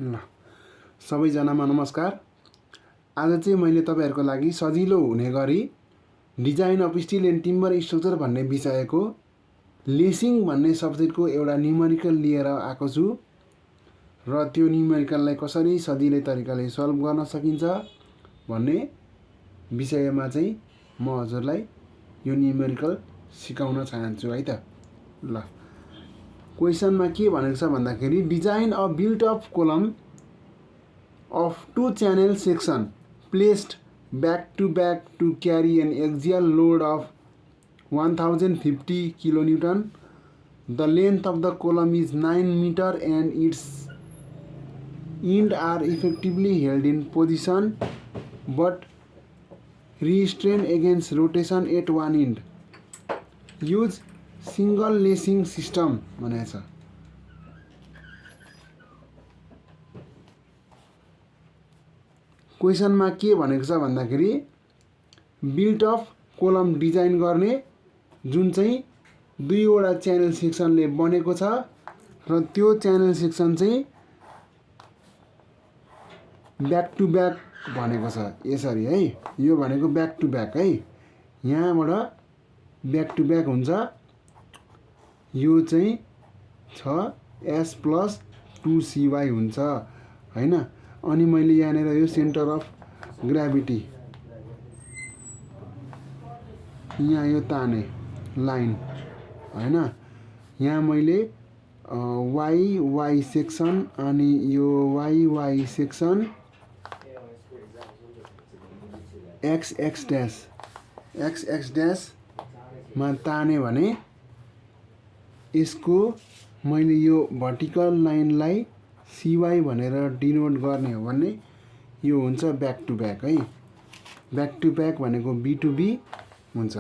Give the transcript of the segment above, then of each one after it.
ल सबैजनामा नमस्कार। आज चाहिँ मैले तपाईहरुको लागि सजिलो हुने गरी design of still and timber structure भन्ने विषयको लेसिङ भन्ने सब्जेक्टको एउटा न्युमेरिकल लिएर आएको छु र त्यो न्युमेरिकललाई कसरी सजिलै तरिकाले सल्भ गर्न सकिन्छ भन्ने विषयमा चाहिँ म हजुरलाई यो न्युमेरिकल सिकाउन चाहन्छु है त। ल क्वेशनमा के भनेको छ भन्दाखेरि design a built up column of two channel section placed back to carry an axial load of 1050 kilonewton. The length of the column is 9 meter and its end are effectively held in position but restrained against rotation at one end. Use single lacing system भनेको छ। क्वेशनमा के भनेको छ भन्दाखेरि built of kolam design गर्ने जुन चाहिँ दुईवटा च्यानल सेक्सनले बनेको छ र त्यो च्यानल सेक्सन चाहिँ ब्याक टु ब्याक भनेको छ यसरी है। यो भनेको ब्याक टु ब्याक है, यहाँबाट ब्याक टु ब्याक हुन्छ। यो चाहिँ छ S प्लस 2CY हुन्छ हैन। अनि मैले यहाँनिर यो सेन्टर अफ ग्राभिटी यहाँ यो ताने लाइन हैन, यहाँ मैले वाई सेक्सन अनि यो वाई सेक्सन एक्स ड्यास मा ताने भने यसको मैले यो भर्टिकल लाइनलाई CY भनेर डिनोट गर्ने हो भने यो हुन्छ ब्याक टु ब्याक है। ब्याक टु ब्याक भनेको B टु B हुन्छ।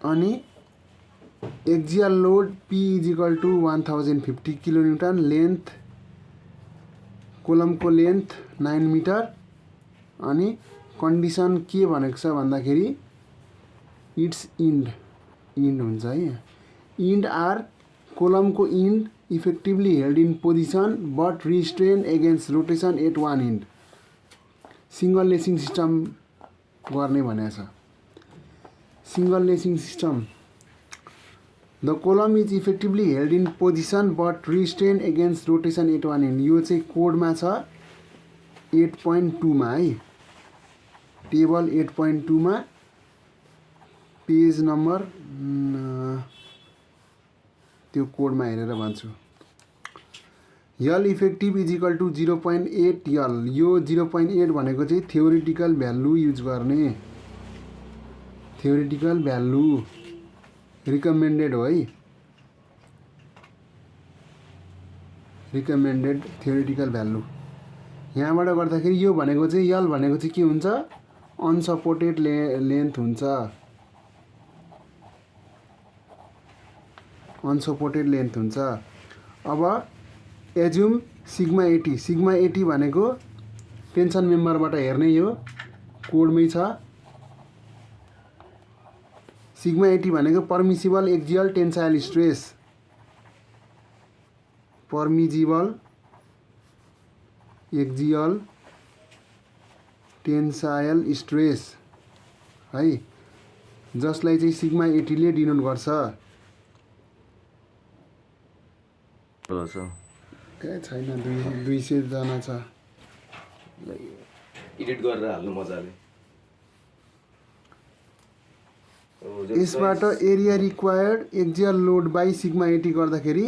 अनि axial load P equal to 1050 kilonewton, length कोलमको लेन्थ 9 मिटर। अनि कन्डिसन के भनेको छ भन्दाखेरि इट्स इन्ड हुन्छ है। इन्ड आर कोलमको end effectively held in position but restrain against rotation at one end. Single lacing system गर्ने भनेको छ। Single lacing system the column is effectively held in position but restrain against rotation at one end. यो चाहिँ कोडमा छ 8.2 मा है, table 8.2 मा पेज नम्बर त्यो कोडमा हेरेर भन्छु। यल इफेक्टिभ इजिकल टु 0.8 यल। यो 0.8 भनेको चाहिँ थ्योरिटिकल भ्यालु युज गर्ने, थ्योरिटिकल भ्यालु रिकमेन्डेड हो है, रिकमेन्डेड थ्योरिटिकल भ्यालु। यहाँबाट गर्दाखेरि यो भनेको चाहिँ यल भनेको चाहिँ के हुन्छ, अनसपोर्टेड लेन्थ हुन्छ, अनसपोर्टेड लेन्थ हुन्छ। अब एज्युम सिग्मा 80 भनेको टेन्सन मेम्बरबाट हेर्ने यो कोडमै छ। सिग्मा 80 भनेको permissible axial tensile stress, permissible axial tensile stress है, जसलाई चाहिँ सिग्मा 80 ले डिनोट गर्छ। छैन 200 जना छ, एडिट गरेर हाल्नु मजाले। यसबाट area required axial load by sigma 80 गर्दाखेरि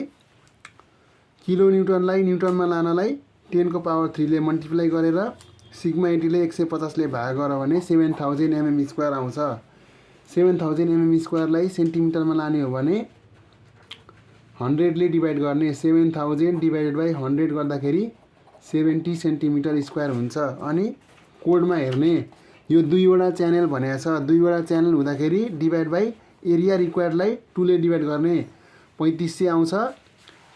किलो न्युटनलाई न्युटनमा लानलाई 10 को पावर 3 ले मल्टिप्लाई गरेर सिग्मा 80 ले 150 ले भाग गर्यो भने 7000 mm स्क्वायर आउँछ। 7000 mm स्क्वायरलाई सेन्टिमिटरमा लाने हो भने 100 ले डिभाइड गर्ने, 7000 डिभाइडेड बाई 100 गर्दाखेरि 70 सेन्टिमिटर स्क्वायर हुन्छ। अनि कोडमा हेर्ने यो दुईवटा च्यानल भनेको छ, दुईवटा च्यानल हुँदाखेरि डिभाइड बाई एरिया रिक्वायर्डलाई 2 ले डिभाइड गर्ने 3500 आउँछ।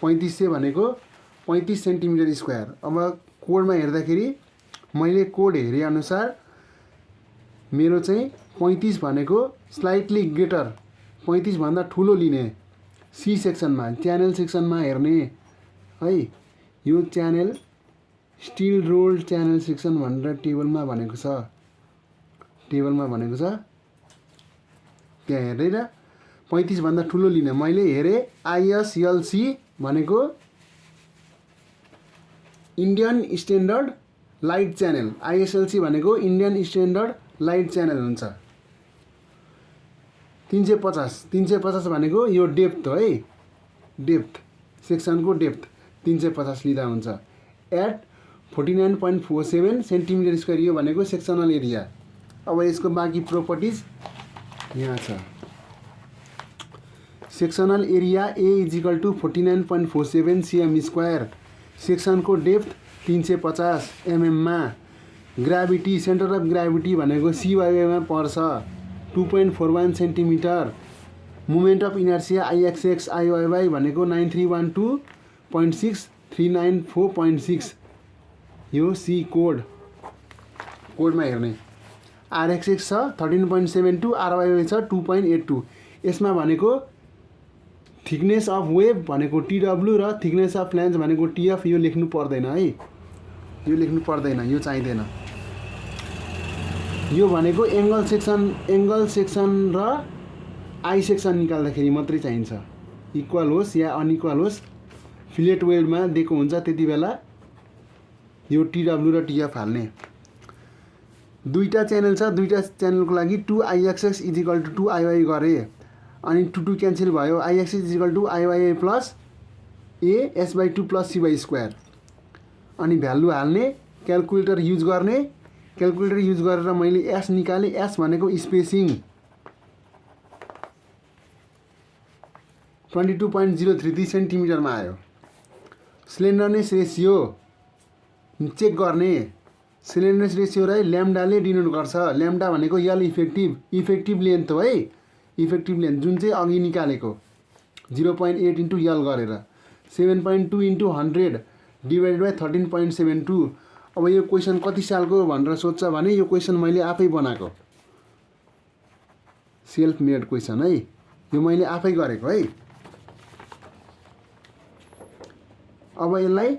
3500 भनेको 35 सेन्टिमिटर स्क्वायर। अब कोडमा हेर्दाखेरि मैले कोड हेरे अनुसार मेरो चाहिँ 35 भनेको स्लाइटली ग्रेटर, 35 भन्दा ठुलो लिने सी सेक्सनमा च्यानल सेक्सनमा हेर्ने है। यो channel still rolled channel section भनेर टेबलमा भनेको छ, त्यहाँ हेरेर 35 भन्दा ठुलो लिन मैले हेरेँ। ISLC भनेको Indian standard light channel, ISLC भनेको इन्डियन स्ट्यान्डर्ड लाइट च्यानल हुन्छ। 350 भनेको यो डेप्थ हो है, डेप्थ सेक्सनको डेप्थ 350 लिँदा हुन्छ। एट 49.47 सेन्टिमिटर स्क्वायर यो भनेको सेक्सनल एरिया। अब यसको बाँकी प्रोपर्टिज यहाँ छ। Sectional area A = 49.47 cm square, सेक्सनको डेप्थ 350 mm मा, ग्राभिटी सेन्टर अफ ग्राभिटी भनेको CYY मा पर्छ 2.41 centimetre, moment of inertia IXX IYY भनेको 9312.6 394.6 यो C कोडमा हेर्ने। RXX छ 13.72, RYY छ 2.82। यसमा भनेको थिकनेस अफ वेभ भनेको TW र थिकनेस अफ फ्ल्यान्ज भनेको TF। यो लेख्नु पर्दैन है, यो लेख्नु पर्दैन, यो चाहिँदैन। यो भनेको एङ्गल सेक्सन र आई सेक्सन निकाल्दाखेरि मात्रै चाहिन्छ। इक्वल होस् या अनइक्वल होस्, फिलेट वेल्डमा दिएको हुन्छ त्यति बेला यो TW र TF हाल्ने। दुईटा च्यानल छ, दुईटा च्यानलको लागि 2IXX = 2IY गरे अनि 2 क्यान्सल भयो। IXX = IYY + A S/2 + C/2 अनि भ्यालु हाल्ने, क्यालकुलेटर युज गर्ने। क्यालकुलेटर युज गरेर मैले S निकालेँ। S भनेको स्पेसिङ 22.033 सेन्टिमिटरमा आयो। स्लेन्डरनेस रेसियो चेक गर्ने, स्लेन्डरनेस रेसियो र ल्याम्डाले डिनोट गर्छ। ल्याम्डा भनेको यल इफेक्टिभ लेन्थ हो है, इफेक्टिभ लेन्थ जुन चाहिँ अघि निकालेको 0.8 * यल गरेर 7.2 * 100 / 13.72। अब यो क्वेसन कति सालको भनेर सोध्छ भने यो क्वेसन मैले आफै बनाएको, सेल्फ मेड क्वेसन है, यो मैले आफै गरेको है। अब यसलाई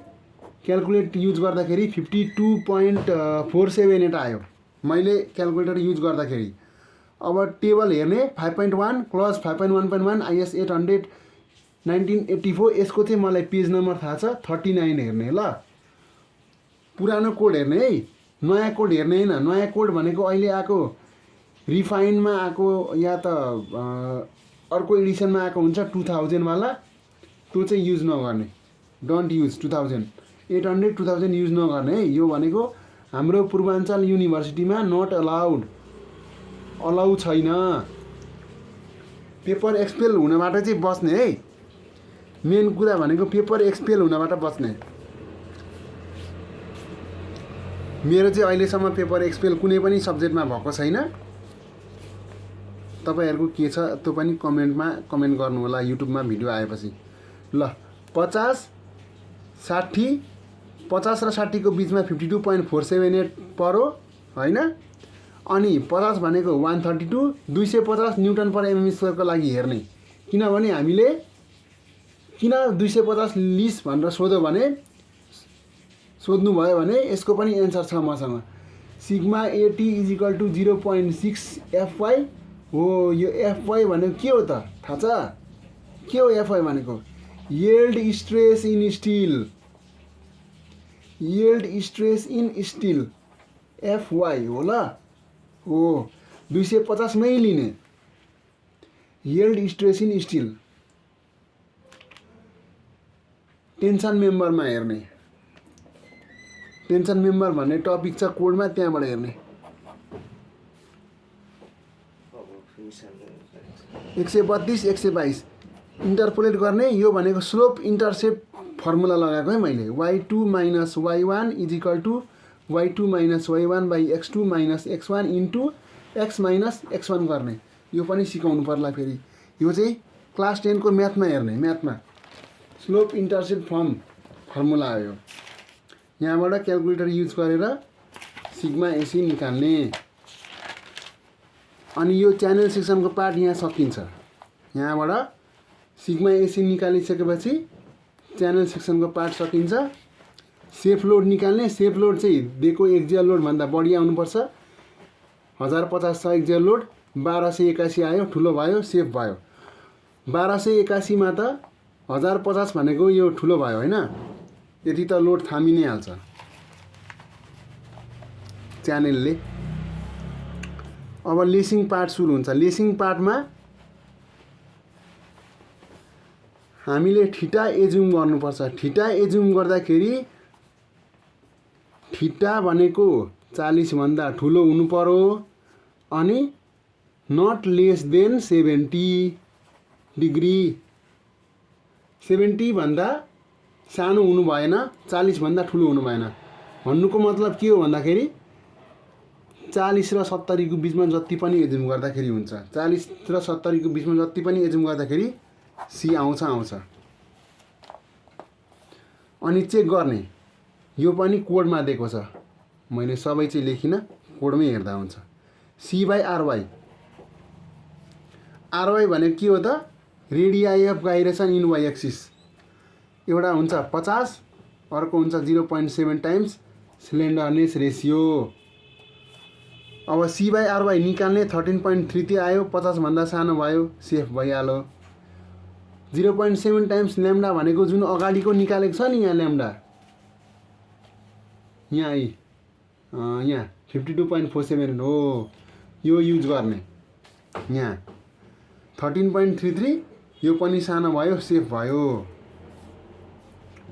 क्यालकुलेट युज गर्दाखेरि 52.478 आयो मैले क्यालकुलेटर युज गर्दाखेरि। अब टेबल हेर्ने 5.1 + 5.1.1 IS 800 1984। यसको चाहिँ मलाई पेज नम्बर थाहा छ 39 हेर्ने ल। पुरानो कोड हेर्ने है, नयाँ कोड हेर्ने होइन। नयाँ कोड भनेको अहिले आएको रिफाइनमा आएको या त अर्को एडिसनमा आएको हुन्छ 2000 वाला, त्यो चाहिँ युज नगर्ने। डोन्ट युज 2800 2000 युज नगर्ने है। यो भनेको हाम्रो पूर्वाञ्चल युनिभर्सिटीमा नट अलाउ छैन। पेपर एक्सपेल हुनबाट चाहिँ बच्ने है, मेन कुरा भनेको पेपर एक्सपेल हुनबाट बच्ने। मेरो चाहिँ अहिलेसम्म पेपर एक्सपेल कुनै पनि सब्जेक्टमा भएको छैन। तपाईहरुको के छ त्यो पनि कमेन्ट गर्नु होला युट्युबमा भिडियो आएपछि। ल 50 र 60 को बीचमा 52.478 पर्यो हैन। अनि 50 भनेको 132 250 न्युटन पर एमएम स्क्वायर को लागि हेर्ने। किनभने हामीले किन 250 लिस भनेर सोध्नु भयो भने यसको पनि एन्सर छ मसँग। सिग्मा AT = 0.6 FY हो। यो FY भनेको के हो त थाहा छ? के हो FY भनेको? Yield stress in steel. Yield stress in steel FY हो ल। हो 250 मै लिने। Yield stress in steel tension मेम्बरमा हेर्ने। टेन्सन मेम्बर भन्ने टपिक छ कोडमा, त्यहाँबाट हेर्ने। 132 122 इन्टरपोलेट गर्ने। यो भनेको स्लोप इन्टरसेप्ट फर्मुला लगाएको है मैले। y2 - y1 = y2 - y1 / x2 - x1 * x - x1 गर्ने। यो पनि सिकाउनु पर्ला फेरि। यो चाहिँ क्लास 10 को म्याथमा हेर्ने। म्याथमा स्लोप इन्टरसेप्ट फर्मुला हो। यहाँबाट क्यालकुलेटर युज गरेर सिग्मा AC निकाल्ने। अनि यो च्यानल सेक्सनको पार्ट यहाँ सकिन्छ। यहाँबाट सिग्मा AC निकालिसकेपछि च्यानल सेक्सनको पार्ट सकिन्छ। सेफ लोड निकाल्ने, सेफ लोड चाहिँ दिएको एक्जियल लोडभन्दा बढी आउनुपर्छ। 1050 छ एक्जियल लोड, 1281 आयो, ठुलो भयो, सेफ भयो। 1281 मा त 1050 भनेको यो ठुलो भयो होइन, यति त लोड थामि नै हाल्छ च्यानलले। अब लेसिङ पार्ट सुरु हुन्छ। लेसिङ पार्टमा हामीले ठिटा एजुम गर्नुपर्छ। ठिटा एजुम गर्दाखेरि ठिटा भनेको 40 भन्दा ठुलो हुनु पर्यो अनि नट लेस देन 70 डिग्री। 70 भन्दा सानो हुनु भएन, 40 भन्दा ठुलो हुनु भएन। भन्नुको मतलब के हो भन्दाखेरि 40 र 70 को बिचमा जति पनि एजुम गर्दाखेरि हुन्छ। 40 र 70 को बिचमा जति पनि एजुम गर्दाखेरि सी आउँछ। अनि चेक गर्ने, यो पनि कोडमा दिएको छ, मैले सबै चाहिँ लेखिनँ, कोडमै हेर्दा हुन्छ। C by आरवाई। आरवाई भनेको के हो त? Radii of gyration in Y axis. एउटा हुन्छ 50, अर्को हुन्छ 0.7 टाइम्स स्लेन्डरनेस रेसियो। अब सी बाई आरवाई निकाल्ने 13.33 आयो, 50 भन्दा सानो भयो, सेफ भइहाल्यो। 0.7 टाइम्स ल्याम्डा भनेको जुन अगाडिको निकालेको छ नि, यहाँ ल्याम्डा यहाँ 52.47 हो, यो युज गर्ने। यहाँ 13.33, यो पनि सानो भयो, सेफ भयो।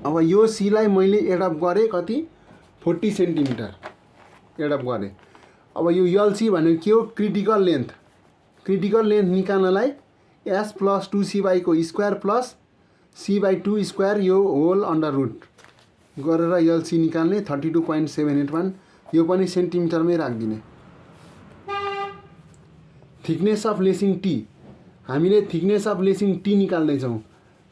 अब यो सीलाई मैले एडअप गरेँ कति? 40 सेन्टिमिटर एडअप गरेँ। अब यो एलसी भनेको के हो? Critical length. क्रिटिकल लेन्थ निकाल्नलाई एस प्लस 2cy को स्क्वायर प्लस c/2 स्क्वायर यो होल अन्डर रुट गरेर एलसी निकाल्ने। 32.781, यो पनि सेन्टिमिटरमै राखिदिने। थिकनेस अफ लेसिङ टी, हामीले थिकनेस अफ लेसिङ टी निकाल्दैछौँ।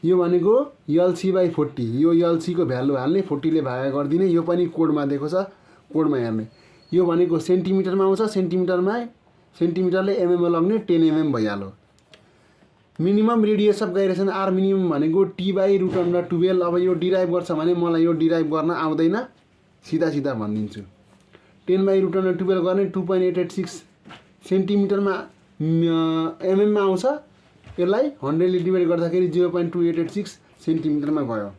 यो भनेको LC/40, यो LC को भ्यालु हाल्ने, 40 ले भागा गरिदिने। यो पनि कोडमा दिएको छ, कोडमा हेर्ने। यो भनेको सेन्टिमिटरमा आउँछ, सेन्टिमिटरले एमएममा लग्ने, 10 mm भइहाल्यो। Minimum radius of gyration R minimum भनेको T/√12। अब यो डिराइभ गर्छ भने मलाई यो डिराइभ गर्न आउँदैन, सिधा भनिदिन्छु। 10/√12 गर्ने 2.886 सेन्टिमिटरमा एमएममा आउँछ। यसलाई 100 ले डिभाइड गर्दाखेरि 0.2886 सेन्टिमिटरमा गयो।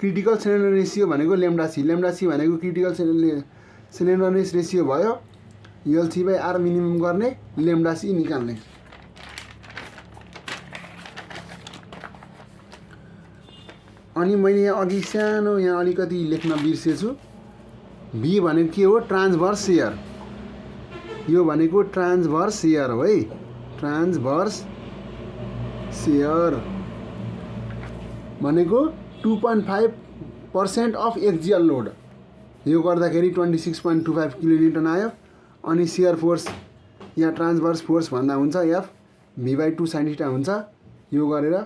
क्रिटिकल स्लेन्डरनेस रेसियो भनेको ल्याम्डा सी भनेको क्रिटिकल स्लेन्डरनेस रेसियो भयो। LC/R मिनिमम गर्ने, ल्याम्डा सी निकाल्ने। अनि मैले यहाँ अघि सानो यहाँ अलिकति लेख्न बिर्सेछु। भी भनेको के हो? Transverse share. यो भनेको ट्रान्सभर्स सेयर हो है, ट्रान्सभर्स सेयर भनेको 2.5% अफ एक्जियल लोड। यो गर्दाखेरि 26.25 किलोन्युटन आयो। अनि सेयर फोर्स या ट्रान्सभर्स फोर्स भन्दा हुन्छ एफ V/2 sin θ हुन्छ। यो गरेर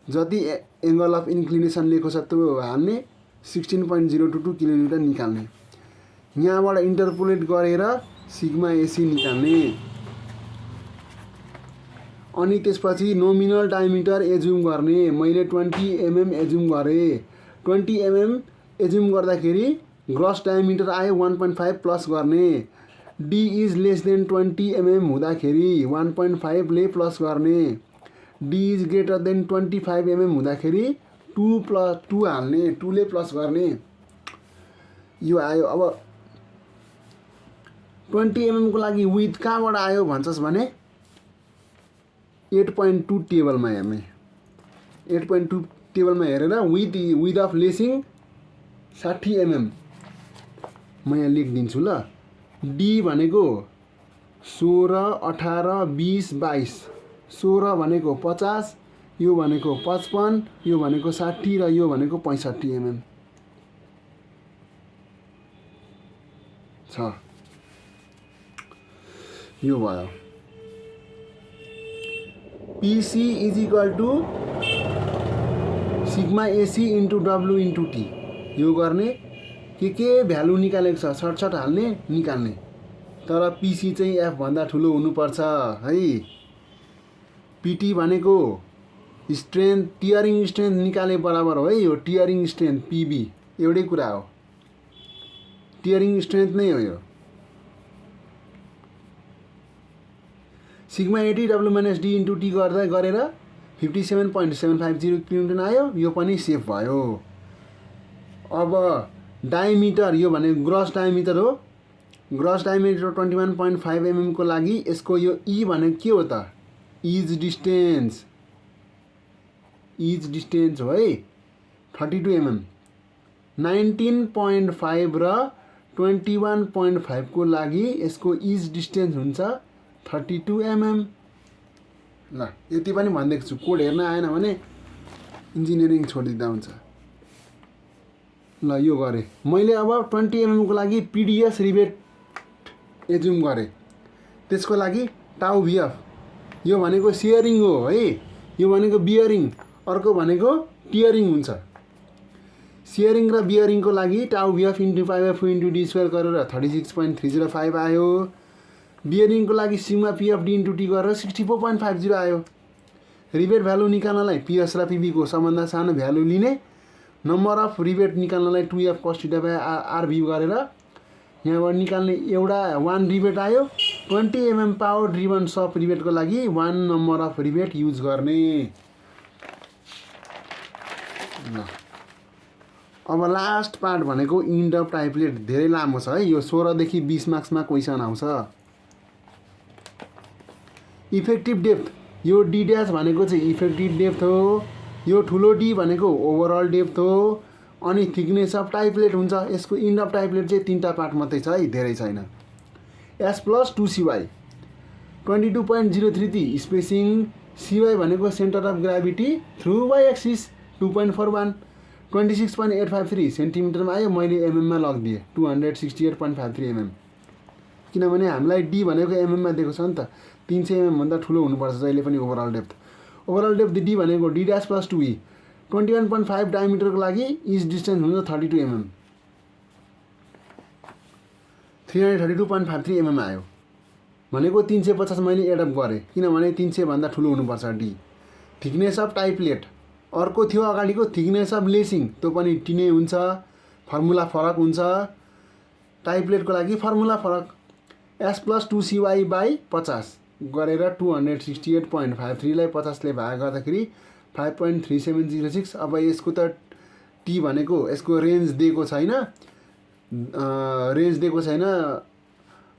जति एङ्गल अफ इन्क्लिनेसन लिएको छ त्यो हाल्ने, 16.022 किलोन्युटन निकाल्ने। यहाँबाट इन्टरपोलेट गरेर सिग्मा एसी निकाल्ने। अनि त्यसपछि नोमिनल डायमिटर एजुम गर्ने। मैले 20 mm एजुम गरेँ। 20 mm एजुम गर्दाखेरि ग्रस डायमिटर आयो 1.5 प्लस गर्ने। D is less than 20 mm हुँदाखेरि 1.5 ले प्लस गर्ने। D is greater than 25 mm हुँदाखेरि 2 हाल्ने, 2 ले प्लस गर्ने। यो आयो। अब 20 mm को लागि विथ कहाँबाट आयो भन्छस् भने 8.2 टेबलमा हेर्ने। 8.2 टेबलमा हेरेर विथ अफ लेसिङ 60 mm म यहाँ लेखिदिन्छु ल। डी भनेको 16, 18, 20, 22। 16 भनेको 50, यो भनेको 55, यो भनेको 60 र यो भनेको 65 mm छ। यो भयो। PC is equal to sigma AC into W into T. यो गर्ने के भ्यालु निकालेको छ सर्टसट हाल्ने, निकाल्ने। तर पिसी चाहिँ एफ भन्दा ठुलो हुनुपर्छ है। पिटी भनेको स्ट्रेन्थ टियरिङ स्ट्रेन्थ निकाले बराबर हो है यो टियरिङ स्ट्रेन्थ पिबी एउटै कुरा हो टियरिङ स्ट्रेन्थ नै हो यो sigma 80 W minus D into T गरेर 57.750 किलोन्युटन आयो यो पनि सेफ भयो अब डायमिटर यो भने ग्रस डायमिटर हो ग्रस डायमिटर 21.5 mm को लागि यसको यो ई भनेको के हो त इज डिस्टेन्स हो है 32 mm 19.5 र 21.5 को लागि यसको इज डिस्टेन्स हुन्छ 32 mm ल यति पनि भनिदिएको छु कोड हेर्न आएन भने इन्जिनियरिङ छोडिदिँदा हुन्छ ल यो गरेँ मैले अब 20 mm को लागि पिडिएस रिबेट एज्युम गरेँ त्यसको लागि टाउ भिएफ यो भनेको सियरिङ हो है यो भनेको बियरिङ अर्को भनेको टियरिङ हुन्छ सियरिङ र बियरिङको लागि टाउ भिएफ इन्टु 5/4 इन्टु डी स्क्वायर गरेर 36.305 आयो बियरिङको लागि sigma PF D into T गरेर 64.50 आयो रिबेट भ्यालु निकाल्नलाई पिएस र पिबीको सबभन्दा सानो भ्यालु लिने नम्बर अफ रिबेट निकाल्नलाई 2f cos θ बाई आरभी गरेर यहाँबाट निकाल्ने एउटा 1 रिबेट आयो 20 mm पावर ड्रिभन सप रिबेटको लागि 1 नम्बर अफ रिबेट युज गर्ने ल अब लास्ट पार्ट भनेको इन्ड अफ टाइपलेट धेरै लामो छ है यो 16 देखि 20 मार्क्समा क्वेसन आउँछ इफेक्टिभ डेप्थ यो डी ड्यास भनेको चाहिँ इफेक्टिभ डेप्थ हो यो ठुलो डी भनेको ओभरअल डेप्थ हो अनि थिकनेस अफ टाइपलेट हुन्छ यसको इन्ड अफ टाइपलेट चाहिँ 3टा पार्ट मात्रै छ है धेरै छैन S plus 2CY 22.033 spacing CY भनेको centre of gravity through Y axis 2.41 26.853 सेन्टिमिटरमा आयो मैले एमएममा लगिदिएँ 268.53 mm किनभने हामीलाई डी भनेको एमएममा दिएको छ नि त 300 mm भन्दा ठुलो हुनुपर्छ जहिले पनि ओभरअल डेप्थ डी भनेको डी ड्यास प्लस 2E 21.5 डायमिटरको लागि इज डिस्टेन्स हुन्छ 32 mm 332.53 mm आयो भनेको 350 मैले एडअप गरेँ किनभने 300 भन्दा ठुलो हुनुपर्छ डी थिकनेस अफ टाइपलेट अर्को थियो अगाडिको थिकनेस अफ लेसिङ त्यो पनि टी नै हुन्छ फर्मुला फरक हुन्छ टाइपलेटको लागि फर्मुला फरक एस प्लस 2CY बाई 50 गरेर 268.53 लाई 50 ले भाग गर्दाखेरि 5.3706 अब यसको त टी भनेको यसको रेन्ज दिएको छैन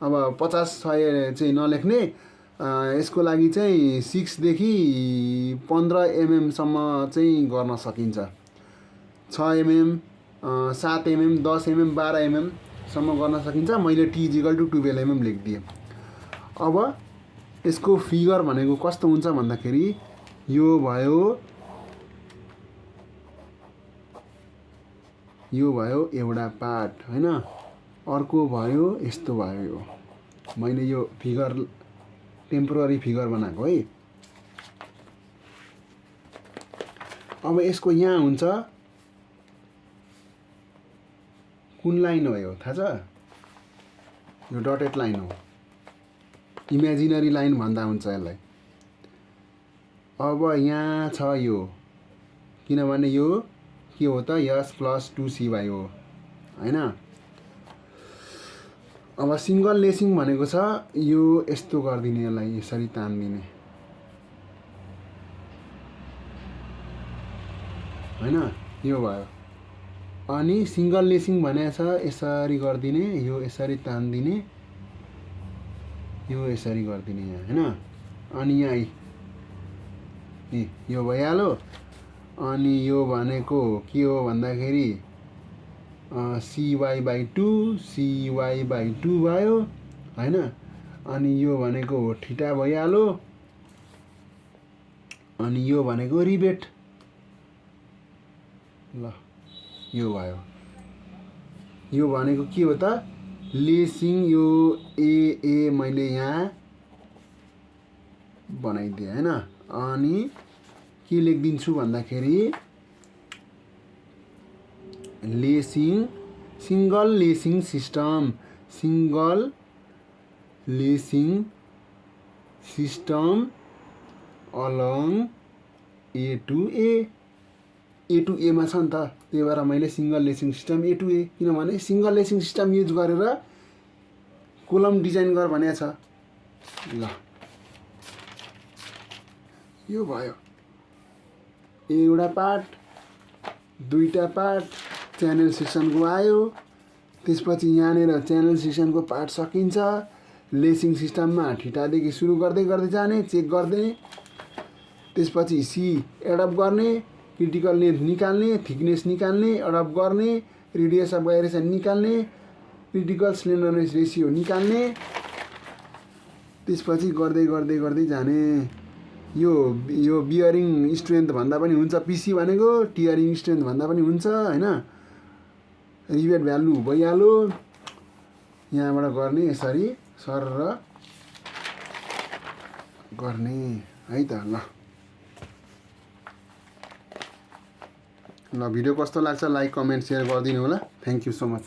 अब 50 चाहिँ नलेख्ने यसको लागि चाहिँ 6 देखि 15 mm सम्म चाहिँ गर्न सकिन्छ 6 mm 7 mm 10 mm 12 mm सम्म गर्न सकिन्छ मैले टी इक्वल टु 12 mm लेखिदिएँ अब यसको फिगर भनेको कस्तो हुन्छ भन्दाखेरि यो भयो एउटा पार्ट हैन अर्को भयो यस्तो भयो यो मैले यो फिगर टेम्पोररी फिगर बनाएको है अब यसको यहाँ हुन्छ कुन लाइन हो यो थाहा छ यो डटेड लाइन हो इमेजिनरी लाइन भन्दा हुन्छ यसलाई अब यहाँ छ यो किनभने यो के हो त एस प्लस 2CY हो हैन अब सिंगल लेसिङ भनेको छ यो यस्तो गर्दिने यसलाई यसरी तान्दिने हैन यो भयो अनि सिंगल लेसिङ भनेको छ यसरी गर्दिने यो यसरी तान्दिने यो यसरी गर्दिने यहाँ हैन अनि यहाँ यो भइहाल्यो अनि यो भनेको के हो भन्दाखेरि CY/2 भयो हैन अनि यो भनेको थीटा भइहाल्यो अनि यो भनेको रिबेट ल यो भयो यो भनेको के हो त लेसिङ यो ए मैले यहाँ बनाइदिएँ हैन अनि के लेखिदिन्छु भन्दाखेरि lacing single lacing system along A to एमा छ नि त, त्यही भएर मैले single lacing system A to A, किनभने सिङ्गल लेसिङ सिस्टम युज गरेर कोलम डिजाइन गर भनेको छ। ल यो भयो एउटा पार्ट, दुईटा पार्ट च्यानल सेक्सनको आयो। त्यसपछि यहाँनिर च्यानल सेक्सनको पार्ट सकिन्छ। लेसिङ सिस्टममा ठिटादेखि सुरु गर्दै गर्दै जाने, चेक गर्दै। त्यसपछि सी एडप्ट गर्ने, क्रिटिकल लेन्थ निकाल्ने, थिकनेस निकाल्ने, एडप्ट गर्ने, रेडियस अफ गाइरेसन निकाल्ने, क्रिटिकल स्लेन्डरनेस रेसियो निकाल्ने। त्यसपछि गर्दै गर्दै गर्दै जाने। यो बियरिङ स्ट्रेन्थ भन्दा पनि हुन्छ, पिसी भनेको टियरिङ स्ट्रेन्थ भन्दा पनि हुन्छ हैन। रिवेट भ्यालु भइहाल्यो। यहाँबाट गर्ने यसरी सरर गर्ने है त। ल भिडियो कस्तो लाग्छ लाइक कमेन्ट सेयर गरिदिनु होला। Thank you so much.